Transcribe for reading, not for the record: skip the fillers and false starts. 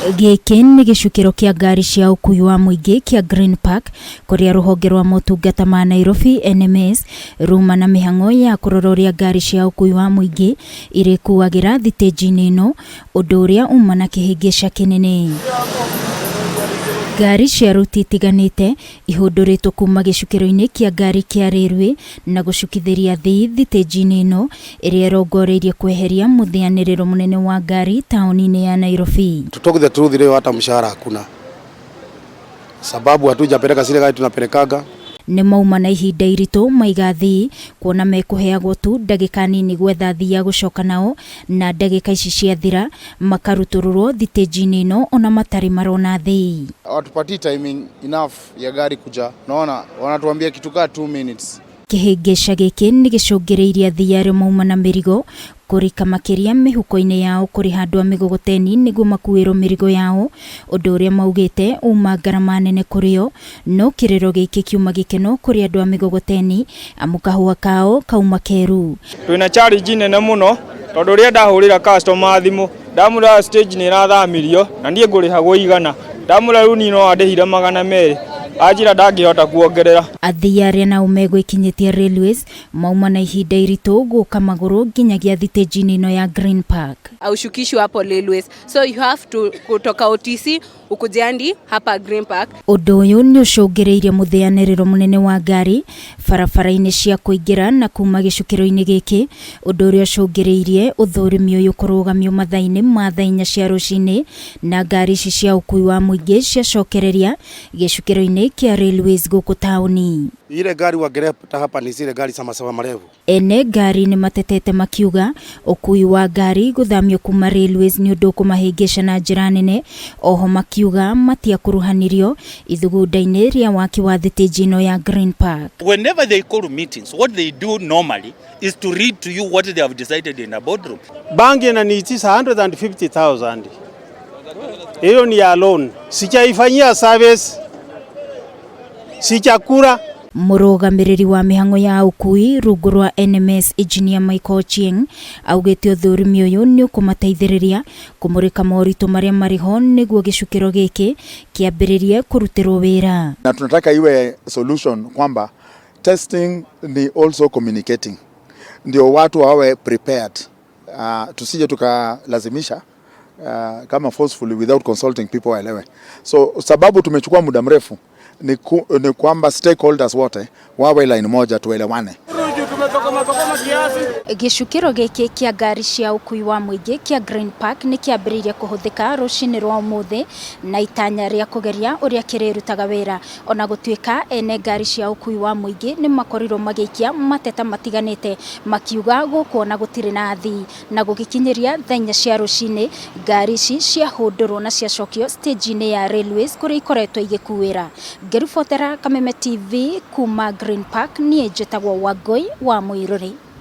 Gĩkĩ nĩ gĩcukĩro kĩa ngari cia ũkui wa mũingĩ kĩa Green Park kũrĩa rũhonge rwa motungata ma Nairobi NMS ruma na mĩhang'o ya kũrora ũrĩa ngari cia ũkui wa mũingĩ irĩkuagĩra thitĩnji-inĩ ĩno, ũndũ ũrĩa uma na kĩhĩngĩca kĩnene. Ngari cia ruti itiganĩte ihũndũrĩtwo kuma gĩcukĩro-inĩ kĩa ngari kĩa Railway na gũcukithĩria athii thitĩnji-inĩ ĩno ĩrĩa ĩrongoreirie kweheria mũthĩanĩrĩro mũnene wa ngari taũni-inĩ ya Nairobi. To talk the truth, leo hata mshahara hakuna, sababu hatujapeleka zile gari tunapelekaga. Nĩ mauma na ihinda iritũ maiga athii kuona mekũheagwo tu ndagĩka nini gwetha athii a gũcoka nao, na ndagĩka ici ciathira makarutũrũrwo thitĩnji-inĩ ĩno ona matarĩ marona athii. Hawatupatii timing enough ya gari kuja, naona wanatuambia kitu kaa 2 minutes. Kĩhĩngĩca gĩkĩ nĩ gĩcũngĩrĩirie athii arĩa mauma na mĩrigo kũrika makĩria mĩhuko-inĩ yao kũrĩha andũ a mĩgogoteni nĩguo makuĩrwo mĩrigo yao, ũndũ ũrĩa maugĩte uma ngarama nene kũrĩ o. No kĩrĩro gĩkĩ kiuma gĩkeno kũrĩ andũ a mĩgogoteni amu kahũa kao kauma keru. Twĩna challenge nene mũno tondũ rĩrĩa ndahũrĩra customer thimũ ndamwĩra stage nĩ ĩrathamirio na niĩ ngũrĩhagwo 100, ndamwĩra rĩu niĩ no andĩhire 200, anjĩra ndangĩhota kuongerera. Athii arĩa nao megwĩkinyĩtie Railways mauma na ihinda iritũ gũka magũrũ nginyagia thitĩnji-inĩ ĩno ya Green Park. Haushukishwi hapo Railways, so you have to kutoka OTC ukuje hadi hapa Green Park. Ũndũ ũyũ nĩ ũcũngĩrĩirie mũthĩanĩrĩro mũnene wa ngari barabara-inĩ cia kũingĩra na kuma gĩcukĩro-inĩ gĩkĩ, ũndũ ũrĩa ũcũngĩrĩirie ũthũrimi ũyũ kũrũgamio mathaa-inĩ ma thaa 4 cia rũcinĩ na ngari ici cia ũkui wa mũingĩ ciacokereria gĩcukĩro-inĩ kĩa Railways gũkũ taũni. Ile gari wangeleta hapa ni zile gari za masafa marefu. Ene ngari nĩ matetete makiuga ũkui wa ngari gũthamio kuma Railways nĩ ũndũ ũkũmahĩngĩca na njĩra nene, oho makiuga matiakuruhanirio ithugunda-inĩ rĩa waki wa thitĩnji ĩno ya Green Park. Whenever they call meetings, what they do normally is to read to you what they have decided in a boardroom. Banki inaniitisha 150,000. Hiyo ni ya loan. Sijaifanyia service. Sijakula. Mũrũgamĩrĩri wa mĩhang'o ya ũkui rungu rwa NMS Engineer Michael Ochieng augĩte ũthũrimi ũyũ nĩ ũkũmateithĩrĩria kũmũrĩka moritũ marĩa marĩ ho nĩguo gĩcukĩro gĩkĩ kĩambĩrĩrie kũrutĩrwo wĩra. Na tunataka iwe solution kwamba testing ni also communicating, ndio watu wawe prepared. Tusije tukalazimisha kama forcefully without consulting people waelewe. So sababu tumechukua muda mrefu ni kwamba stakeholders wote wawe line moja, tuelewane. Gĩcukĩro gĩkĩ kĩa ngari cia ũkui wa mũingĩ kĩa Green Park nĩ kĩambĩrĩirie kũhũthĩka rũcinĩ rwa ũmũthĩ na itanya rĩa kũgeria ũrĩa kĩrĩrutaga wĩra. Ona gũtuĩka ene ngari cia ũkui wa mũingĩ nĩ makorirwo magĩikia mateta matiganĩte makiuga gũkũ ona gũtirĩ na athii, na gũgĩkinyĩria thaa 4 cia rũcinĩ ngari ici ciahũndũrwo na ciacokio stage-inĩ ya Railways kũrĩa ikoretwo igĩkuĩra. Ngĩribotera Kameme TV kuma Green Park, niĩ njĩtagwo Wangũi wa Mũirũrĩ.